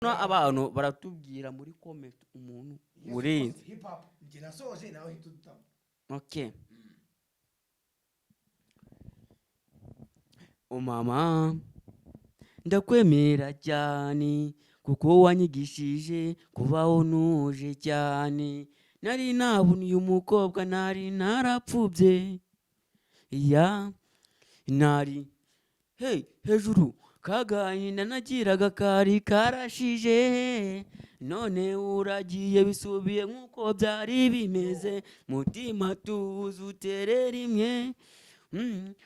Abantu baratubwira muri comment umuntu urenze. Hip hop njye nasoje, nawe hita udutamo. Okay. Umama, ndakwemera cyane kuko wanyigishije kubaho ntuje cyane. Nari nabona uyu mukobwa, nari narapfubye ya nari hey hejuru kagahinda nagiraga kari karashije. None uragiye, bisubiye nk'uko byari bimeze. Mutima tuzi, utere rimwe,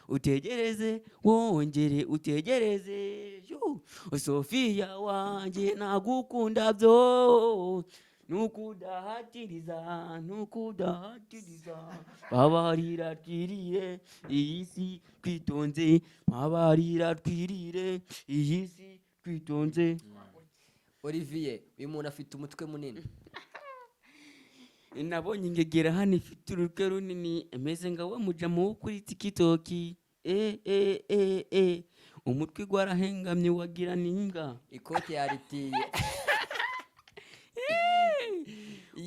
utegereze, wongere utegereze. Yu, Sofiya wanjye, nagukunda byo nukudahatiriza, nukudahatiriza. Babarira twirire iyi si twitonze, babarira twirire iyi si twitonze. Olivier, uyu muntu afite umutwe munini. Nabonye ingegera hano ifite urutwe runini, imeze nka wa mujama wo kuri TikTok. E e e e, umutwe gwarahengamye, wagira n'imbwa. Ikote yaritiye.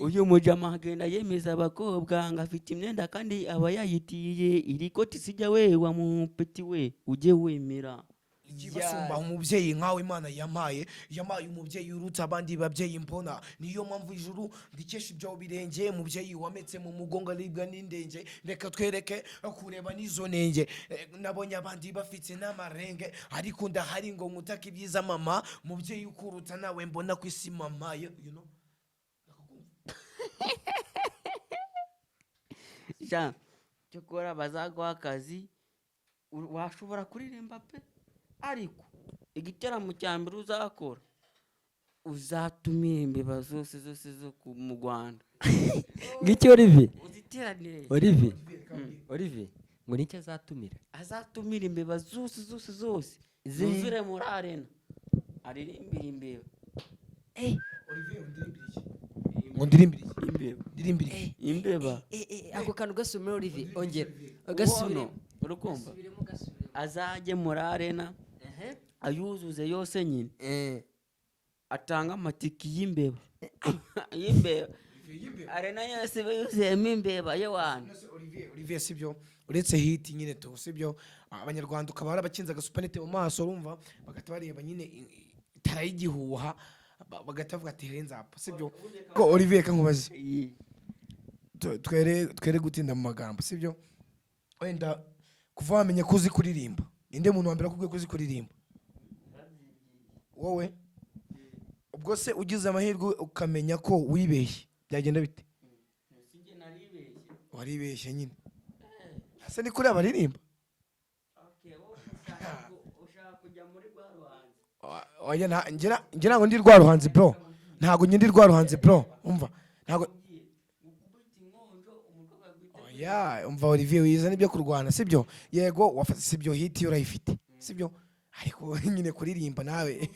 Uyu mujama agenda yemeza abakobwa ngo afite imyenda kandi aba yayitiye. Iri koti sijya we wa mupeti we, ujye wemera. Ikibasumba umubyeyi nkawe Imana yampaye, yampaye umubyeyi urutse abandi babyeyi mbona. Niyo mpamvu ijuru ndikesha ibyo birenge. Mubyeyi wametse mu mugongo aribwa n'indenge, reka twereke kureba n'izo nenge. Nabonye abandi bafite n'amarenge, ariko ndahari ngo nkutake ibyiza mama. Mubyeyi ukuruta nawe mbona ku isi mama, you know? Ja cyokora bazaguha akazi, washobora kuririmba pe, ariko igitaramo cya mbere uzakora uzatumira imbeba zose zose zo mu Rwanda. Ngiki, Olivier? Uziteranire. Olivier, Olivier ngo nicyo azatumira. Azatumira imbeba zose zose zose zuzure muri arena, aririmbira imbeba. Olivier, undirimbire iki? Ngo ndirimbire iki? Imbeba. Ndirimbire iki? Imbeba. Ako kantu gasubire, Olivier, ongera gasubire. Ubono, urukumva? Gasubiremo, gasubiremo. Azajye muri arena, ayuzuze yose nyine, atanga amatiki y'imbeba, y'imbeba. Arena yose iba yuzuyemo imbeba yewana. None se Olivier, Olivier, sibyo, uretse hit nyine tu, sibyo, abanyarwanda ukaba warabakinze agasupanete mu maso, urumva bagahita bareba nyine itara y'igihuha, bagahita bavuga ati henzapa, sibyo ko? Olivier, kankubaze, twere gutinda mu magambo, sibyo? Wenda kuva wamenya ko uzi kuririmba, ninde muntu wa mbere akubwiye ko uzi kuririmba? Wowe ubwo se ugize amahirwe ukamenya ko wibeshye, byagenda bite? Waribeshye nyine, ese ni kuri abaririmba? Oya, njye ntabwo ndi rwa ruhanzi bro, ntabwo njye ndi rwa ruhanzi bro, umva, ntabwo. Oya, umva Olivier, wiza n'ibyo kurwana, sibyo? Yego wafata, sibyo, hit yo urayifite, sibyo? Ariko nyine kuririmba nawe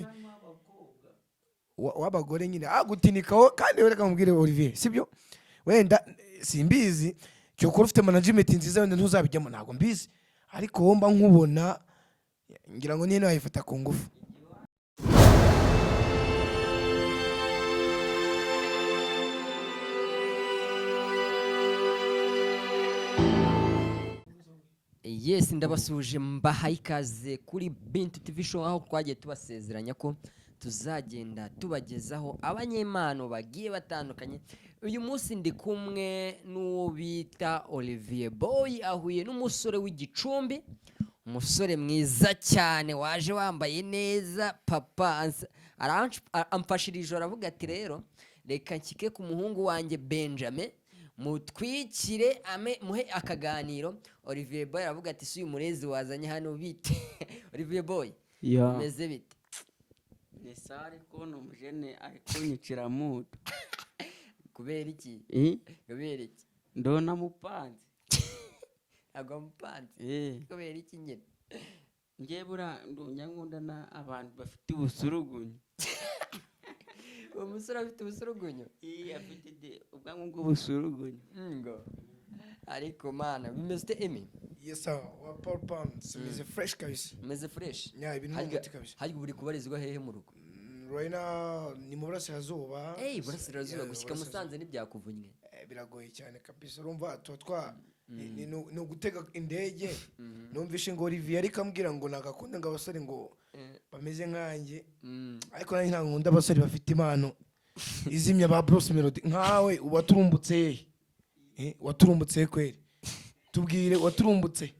w'abagore nyine agutinikaho. Kandi reka nkubwire Olivier, sibyo, wenda simbizi, cyokora ufite management nziza wenda ntuzabijyamo, ntabwo mbizi, ariko wowe mba nkubona ngira ngo niyo wayifata ku ngufu. Yes, ndabasuje, mbahaye ikaze kuri Bintu TV Show, aho twagiye tubasezeranya ko tuzagenda tubagezaho abanyempano bagiye batandukanye. Uyu munsi ndi kumwe n'uwo bita Olivier Boy, ahuye n'umusore w'Igicumbi, umusore mwiza cyane waje wambaye neza. Papa amfashira ijoro, aravuga ati: "Rero reka nshyike ku muhungu wanjye Benjamin, mutwikire ame muhe akaganiro." Olivier Boy aravuga ati: "Si uyu murezi wazanye hano bite?" Olivier Boy, bimeze bite? Ni sare kubona umujene ari kunyicira mudu. Kubera iki? Kubera iki? Ndona mupanze. Ntabwo wamupanze. Kubera iki nyine? Njye buriya ndumya nkunda na abantu bafite ubusurugunyu. Uwo musore afite ubusurugunyu? Iya, afite ubwanwa bw'ubusurugunyu. Ngo ariko mana, bimeze ute emi? Yes sir, wa Paul Pans, meze fresh kabisa. Bimeze fresh. Nya, ibintu ni umuti kabisa. Harya ubu uri kubarizwa hehe mu rugo? Right now ni mu burasirazuba. Ey, burasirazuba. Yeah, Gushyika burasirazuba. Musanze ntibyakuvunnye? Biragoye cyane kabisa. Urumva tuba twa ni ugutega indege. Numvishe ngo Olivier ariko ambwira ngo nagakunda ngo abasore ngo bameze nkanjye, ariko nanjye ntabwo nkunda abasore bafite impano izimya ba Bruce Melody nkawe. Waturumbutse hehe? Waturumbutse he kweri? Tubwire, waturumbutse?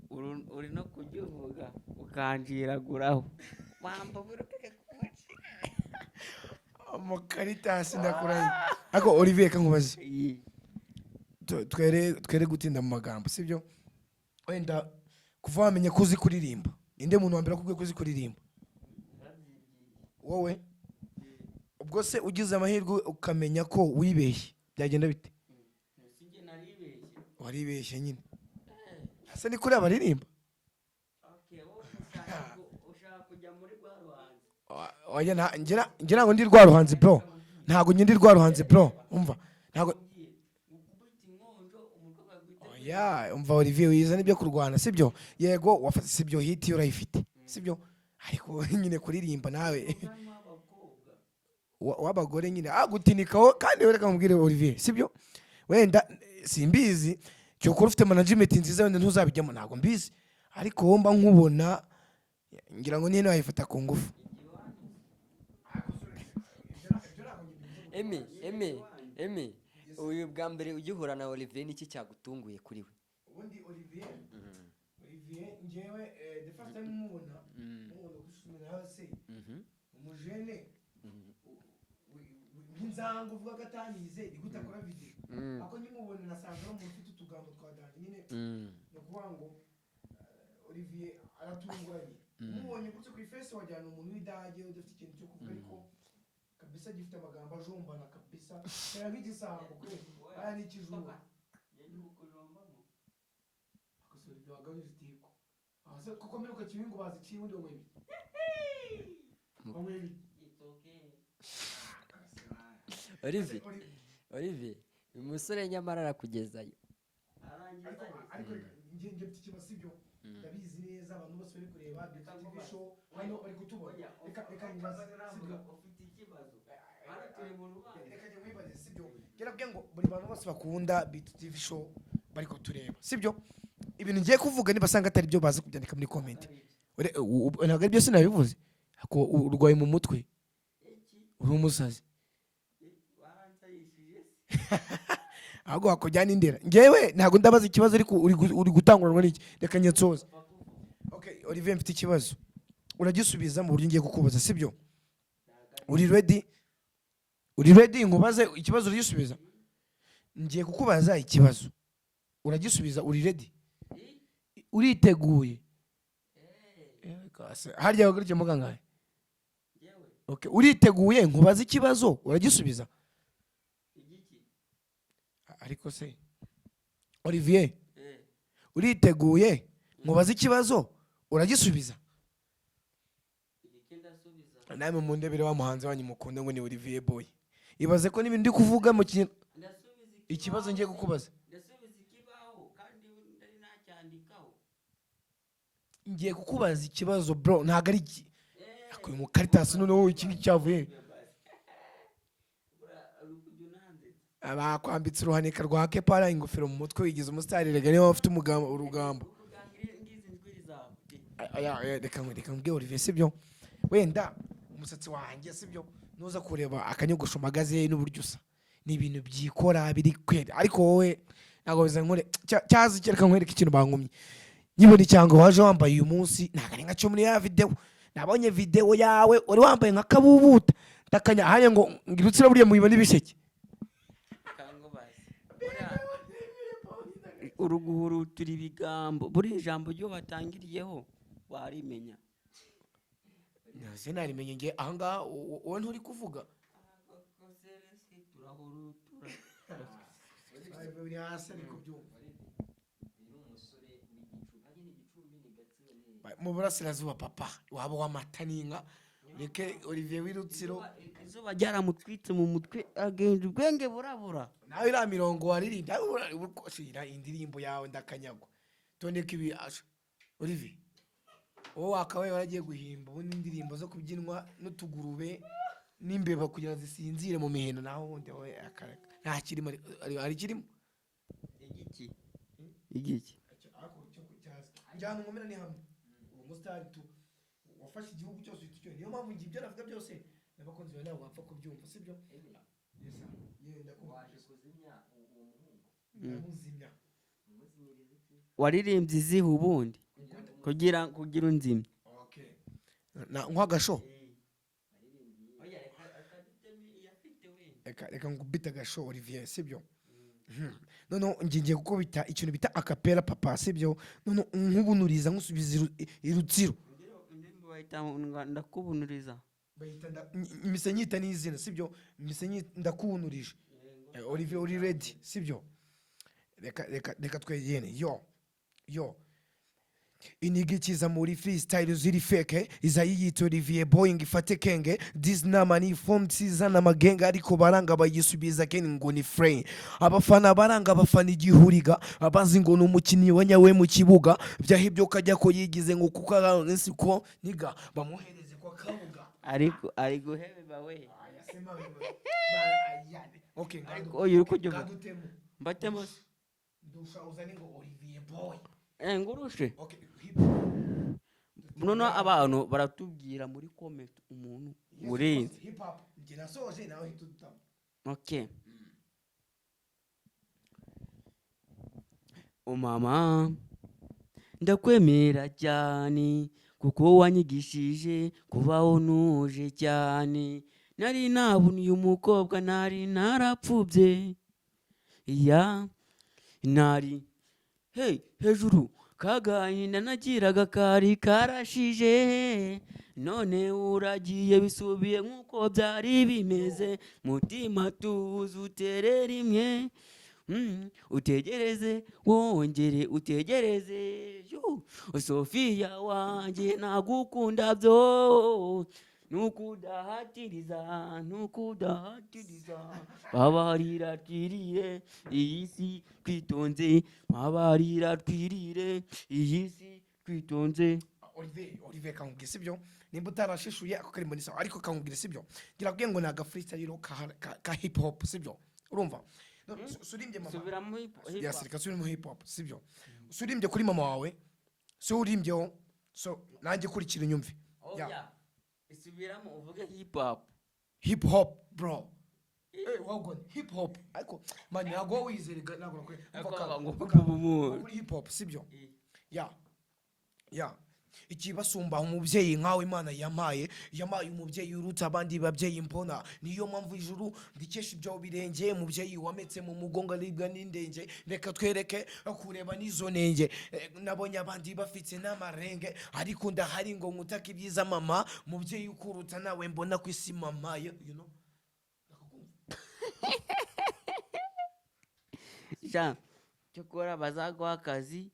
Uri no kugivuga ukanjiraguraho wamba. Amakaritasi, ndakurahiye. Ariko Olivier, kankubaze, twere gutinda mu magambo, sibyo? Wenda kuva wamenya ko uzi kuririmba, ninde muntu wa mbere akubwiye ko uzi kuririmba? Wowe ubwo se ugize amahirwe ukamenya ko wibeshye, byagenda bite? Sinjye naribeshye. Waribeshye nyine. Ese ni kuri abaririmba? Okay, wowe ushaka kujya muri rwa ruhanzi. Oya, njye ntabwo ndi rwa ruhanzi, bro. Ntabwo njye ndi rwa ruhanzi, bro. Umva, ntabwo Ugiye gukubita inkonjo umutwe ukagwita. Oya, umva Olivier, wiza n'ibyo kurwana, sibyo? Yego, wafata, sibyo? Hit urayifite, sibyo? Ariko nyine kuririmba nawe w'abagore nyine agutinikaho. Kandi reka nkubwire Olivier, sibyo? Wenda simbizi, cyokora ufite management nziza, wenda ntuzabijyamo, ntabwo mbizi. Ariko wowe mba nkubona ngira ngo niyo wayifata ku ngufu. Emi, Emi, Emi, uyu bwa mbere ugihura na Olivier, niki cyagutunguye kuri we? Ubundi Olivier, njyewe the first time mumubona kuri social media, nawe se umujene nk'inzanga uvuga ko atanize, ni gute akora video? Ako nkimubona nasanze ari umuntu ufite utugambo twa danger nyine. Ni ukuvuga ngo Olivier aratunguranye. Umubonye gutyo ku ifesi wajyana umuntu w'idage udafite ikintu cyo kuvuga, ariko kabisa gifite amagambo ajombana kabisa, kera nk'igisambo kweli, aya ni ikijura. Akasura ibyo wagabije itiko. Aho se kuko mperuka Kibingo baziciye, ubundi wanyweye ibiki? Wanyweye ibiki? Olivier, Olivier, uyu musore nyamara arakugezayo. Ariko reka njye mfite ikibazo, sibyo? Ndabizi neza abantu bose bari kureba Beauty TV Show hano bari kutubona. Reka nkubaze, sibyo? Ufite ikibazo, hano turi mu rubanza. Reka njye nkwibaze, sibyo? Ngira ngo buri bantu bose bakunda Beauty TV Show bari kutureba, sibyo? Ibintu ngiye kuvuga nibasanga atari byo, baza kubyandika muri comment. Ntabwo ari byo, sinabivuze. Ako urwaye mu mutwe, uri umusazi. Waransayishije se? Ahubwo wakujyana indera. Njyewe ntabwo ndabaza ikibazo, ariko uri gutanguranwa n'iki? Reka nsoze. Okay, Olivier, mfite ikibazo, uragisubiza mu buryo ngiye kukubaza, sibyo? Uri ready? Uri ready? Nkubaze ikibazo, uragisubiza? Ngiye kukubaza ikibazo, uragisubiza. Uri ready? Uriteguye? Harya wagarukiye mu kangahe? Njyewe? Okay, uriteguye? Nkubaze ikibazo, uragisubiza? Igiki? Ariko se Olivier, Eh. uriteguye? Nkubaze ikibazo, uragisubiza? Igiki ndasubiza? Namwe mundebere wa muhanzi wanyu mukunda ngo ni Olivier Boy. Ibaze ko n'ibintu ndi kuvuga mu kintu Ndasubiza? Ikibazo ngiye kukubaza. Ndasubiza ikibaho kandi ndari nacyandikaho. Ngiye kukubaza ikibazo, bro, ntabwo ari iki. Akuye mu karitasi noneho iki ngiki cyavuye. Uri kujya unanzetsa. Bakwambitse uruhanika rwa kepara, ingofero mu mutwe, wigize umusitari. Rega niba ufite umugambo, urugambo. Uvuga ngizi njwiri zawe. Aya, aya, reka nkubwire Olivier, sibyo? Wenda umusatsi wanjye, sibyo, nuza kureba akanyogosho mpagaze n'uburyo usa, ni ibintu byikora biri kwera, ariko wowe ntabwo biza. Nkore cyazi, reka nkwereke ikintu bankumye nkibona icyangwe waje wambaye uyu munsi. Ntabwo ari nka cyo muri ya video nabonye. Video yawe wari wambaye nka kabubuta ndakanya hanya ngo ngirutsira buriya muyibona ibisheke. Kangubaze, uruguhurutura ibigambo, buri ijambo ryo batangiriyeho warimenya? Sinarimenye nge ahangaha. Wowe nturi kuvuga. Turahurutura. Uri hasi ariko byumva. Uyu ni umusore w'Igicumbi. Hariya ni Igicumbi, ni Gatsibo, ni Mu burasirazuba, papa waba w'amata n'inka. Ureke Olivier w'Irutsiro. Izuba ryaramutwitse mu mutwe, agenda ubwenge burabura. Nawe iriya mirongo waririmbye, shira indirimbo yawe ndakanyagwa tondeka ibi. Asha Olivier, wowe wakabaye waragiye guhimba ubundi indirimbo zo kubyinwa n'utugurube. N'imbeba kugira ngo zisinzire mu miheno. Naho ubundi wowe akareka nta kirimo, hari ikirimo. Igiki, igiki? Njyana nkomera ni hamwe uwo musitari tu wafashe igihugu cyose uhita ucyoye. Niyo mpamvu njye ibyo navuga byose n'abakunzi bawe ntabwo bapfa kubyumva, sibyo? Yes, sir. Yenda kumva. Ndamuzimya. Waririmbye izihe ubundi kugira unzimye? Okay, na nk'agasho. Reka ngubite agasho, Olivier, sibyo? Noneho njye ngiye gukubita ikintu bita acapella, papa, sibyo? Noneho nkubunuriza, nkusubiza irutsiro. Indirimbo bayita ndakubunuriza. Bayita mise nyita n'izina, sibyo? Mise ndakubunurije. Olivier, uri ready, sibyo? Reka twegere. Yo yo, iniga ikiza muri freestyle ziri fake, iza yiyita Olivier Boeing ifate kenge. This nama ni form sizana amagenga, ariko baranga bayisubiza ken ngo ni frame. Abafana baranga, abafana igihuriga, abazi ngo ni umukinnyi wa nyawe mu kibuga. Byahibyo kajya ko yigize ngo kuko aransi ko niga bamuhereze kwa kabuga. Ariko ari guhebeba we. Aya, sema wewe. Okay, Ariko oya, uri kujya uvuga. Ngadutemo. Mbatemo se? Ndusha, uzane ngo Olivier Boy. Eh, ngurushe. Okay, hip hop. Noneho abantu baratubwira muri comment umuntu urenze. Hip hop njye nasoje, nawe hita udutamo. Okay. Umama, ndakwemera cyane kuko wanyigishije kubaho ntuje cyane. Nari nabona uyu mukobwa, nari narapfubye ya nari hey hejuru kagahinda nagiraga kari karashije. None uragiye, bisubiye nk'uko byari bimeze. Mutima tuzi, utere rimwe, utegereze, wongere utegereze. Yu, Sofiya wanjye, nagukunda byo nukudahatiriza, nukudahatiriza. Babarira twirire iyi si twitonze, babarira twirire iyi si twitonze. Olivier, Olivier, kamubwira, sibyo? Nimba utarashishuye ako karimbo ni sawa, ariko kamubwira, sibyo? Ngira kubwiye ngo ni aga freestyle ka hip hop, sibyo? Urumva? No, surimbye mama. Subiramo hip hop. Yes, reka subiramo hip hop, sibyo? Surimbye kuri mama wawe, si urimbyeho, so nanjye kurikira unyumve. Oya. Yeah. Isubiramo uvuge hip hop. Hip hop, bro. Eh, wagwan hip hop, ariko man ntabwo wowe wizere ntabwo nakwe. Ariko Umva ngo umva ubu kuri hip hop, sibyo? Ya ikibasumba umubyeyi nkawe Imana yampaye umubyeyi uruta abandi babyeyi mbona. Niyo mpamvu ijuru ndikesha ibyo birenge, mubyeyi wametse mu mugongo aribwa n'indenge. Reka twereke kureba n'izo nenge. Nabonye abandi bafite n'amarenge, ariko ndahari ngo nkutake ibyiza mama. Mubyeyi ukuruta nawe mbona ku isi mama, you know. Jean, cyokora bazaguha akazi,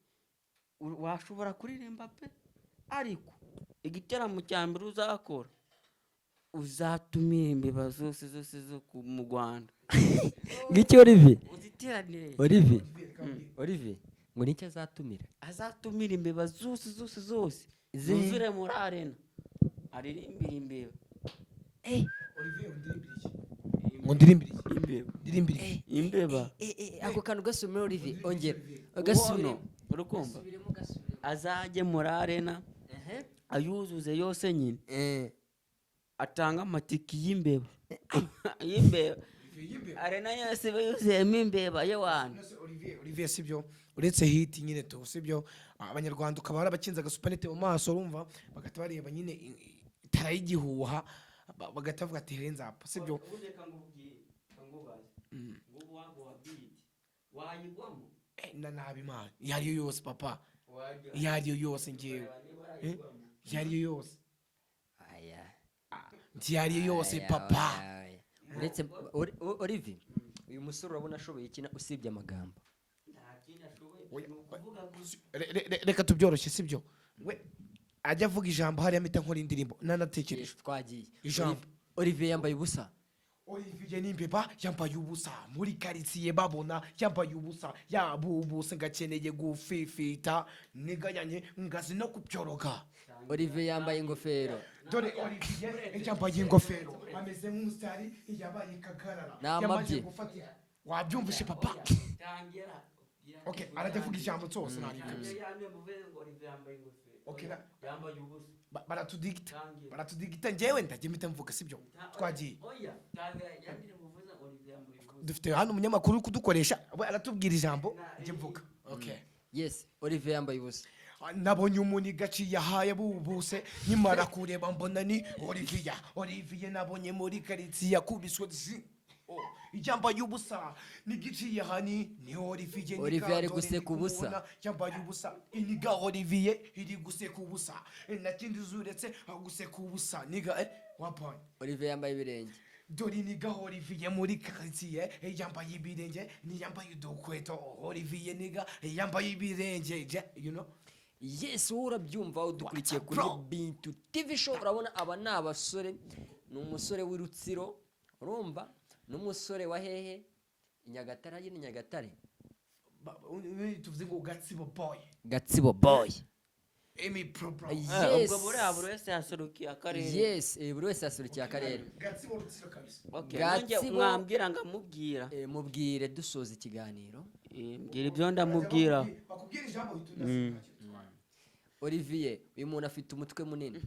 washobora kuririmba pe, ariko igitaramo cya mbere uzakora uzatumire imbeba zose zose zo mu Rwanda. Ngiki, Olivier? Uziteranire. Olivier, Olivier ngo nicyo azatumira. Azatumira imbeba zose zose zose zuzure muri arena, aririmbira imbeba. Olivier, undirimbire iki? Ngo ndirimbire iki? Imbeba. Ndirimbire iki? Imbeba. Ako kantu gasubire, Olivier, ongera gasubire. Ubono, urukumva? Gasubiremo, gasubiremo. Azajye muri arena ayuzuze yose nyine, atanga amatiki y'imbeba, y'imbeba. Arena yose iba yuzuyemo imbeba yewana. None se Olivier, Olivier, sibyo? Uretse hit nyine tu, sibyo? Abanyarwanda ukaba warabakinze agasupanete mu maso, urumva bagahita bareba nyine itara y'igihuha, bagahita bavuga ati hands up, sibyo? Ubundi reka nkubwire, reka nkubaze. Ngubu waguha beat, wayigwamo? Na nabi Imana iyo ariyo yose, papa. Wajya Iyo ariyo yose ngewe. niba wayigwamo. Iyo ariyo yose. Aya. Nti iyo ariyo yose. Aya, Papa. aya, aya. Uretse Olivier, uyu musore urabona ashoboye ikina usibye amagambo. Nta kindi ashoboye, Oya, ni ukuvuga gusa. Reka tubyoroshye, sibyo? We ajya avuga ijambo hariya mpita nkora indirimbo nanatekereje. Twagiye. Ijambo. Olivier yambaye ubusa. Olivier n'imbeba yambaye ubusa muri karitsiye, babona yambaye ubusa, yabubuse, ngakeneye gufifita nigayanye ngazi no kubyoroga. Olivier yambaye ingofero. Dore Olivier yambaye ingofero, ameze nk'umusitari yabaye kagarara. Ni amabye. Yamaze gufata, wabyumvishe papa? Okay, arajya avuga ijambo cyose ntabwo kabisa. Okay, Yambaye ubusa. Baratudigita. Tangira. Baratudigita, njyewe ndajya mpita mvuga, sibyo? Twagiye. Oya, tangira yandire muvuze ngo Olivier yambaye ubusa. Dufite hano umunyamakuru uri kudukoresha, we aratubwira ijambo, njye mvuga, okay. Yes, Olivier yambaye ubusa. Nabonye umuntu gaciye ahaye bubuse, nkimara kureba mbona ni Olivier. Olivier nabonye muri karitsiye yakubiswe zi. Oh, yambaye ubusa nigiciye aha ni Olivier. Olivier ari dore guseka ndi ubusa. kumubona, yambaye ubusa iniga. Olivier iri guseka ubusa, nakindi zuretse guseka ubusa niga wapanye. Olivier yambaye ibirenge. Dore niga Olivier muri karitsiye yambaye ibirenge, niyambaye udukweto. Olivier niga yambaye ibirenge you know. Yes, wowe urabyumva, udukurikiye What's up, kuri bro? Bintu TV Show. Urabona aba ni abasore, ni umusore w'i Rutsiro, urumva, n'umusore wa hehe? I Nyagatare, hariya ni Nyagatare. Tuvuze ngo Gatsibo boy. Gatsibo boy. Emi Pro bro. Yes. Ubwo buriya buri wese yaserukiye akarere. Yes, buri wese yaserukiye akarere. Gatsibo, Rutsiro kabisa. Okay, nanjye mwambwira ngamubwira. Mubwire dusoza ikiganiro. Mbwira ibyo ndamubwira. Bakubwira ijambo uhita unaseka. Olivier, uyu muntu afite umutwe munini.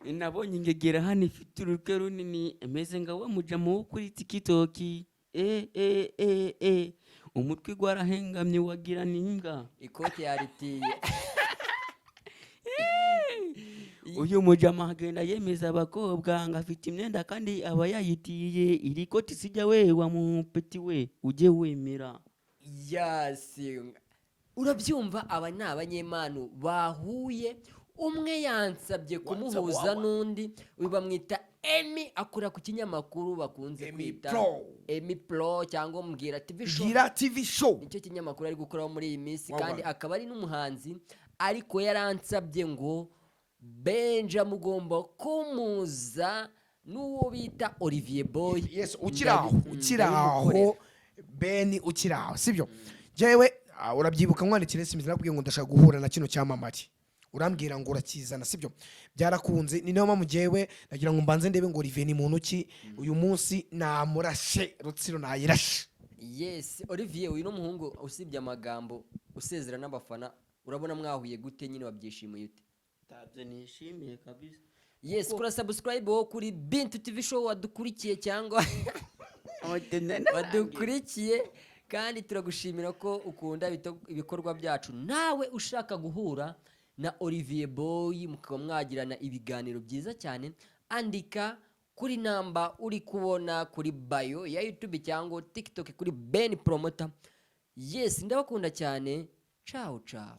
Nabonye ingegera hano ifite urutwe runini, imeze nka wa mujama wo kuri TikTok. Umutwe gwarahengamye wagira ni imbwa. Ikote yaritiye. Uyu mujama agenda yemeza abakobwa ngo afite imyenda kandi aba yayitiye. Iri koti sijya we wa mupeti we ujye wemera. Yes, urabyumva, aba ni abanyempano bahuye, umwe yansabye kumuhuza n'undi. Uyu bamwita Emi, akora ku kinyamakuru bakunze Emi kwita Pro. Emi Pro cyangwa Mbwira TV Show. Bwira TV Show. Nicyo kinyamakuru ari gukoraho muri iyi minsi. Wow, Kandi wow. akaba ari n'umuhanzi, ariko yaransabye ngo Benja mugomba kumuza n'uwo bita Olivier Boy. Yes, ukiri aho, ukiri Ndabimukorera. aho Ben, ukiri aho, sibyo? Jewe urabyibuka nkwandikira SMS, nakubwiye ngo ndashaka guhura na kino cyamamare, urambwira ngo urakizana, sibyo? Byarakunze. Ni nayo mpamvu jewe nagira ngo mbanze ndebe ngo Olivier ni muntu ki. Uyu munsi namurashe, Rutsiro nayirashe. Yes, Olivier, uyu ni umuhungu usibye amagambo usezera n'abafana. Urabona mwahuye gute nyine, wabyishimiye ute? Ntabyo nishimiye kabisa. Yes, kora subscribe wo kuri Bintu TV Show wadukurikiye cyangwa wadukurikiye, kandi turagushimira ko ukunda ibikorwa byacu. Nawe ushaka guhura na Olivier Boy mukaba mwagirana ibiganiro byiza cyane, andika kuri namba uri kubona kuri bio ya YouTube cyangwa TikTok kuri Ben Promoter. Yes, ndabakunda cyane. Ciao ciao.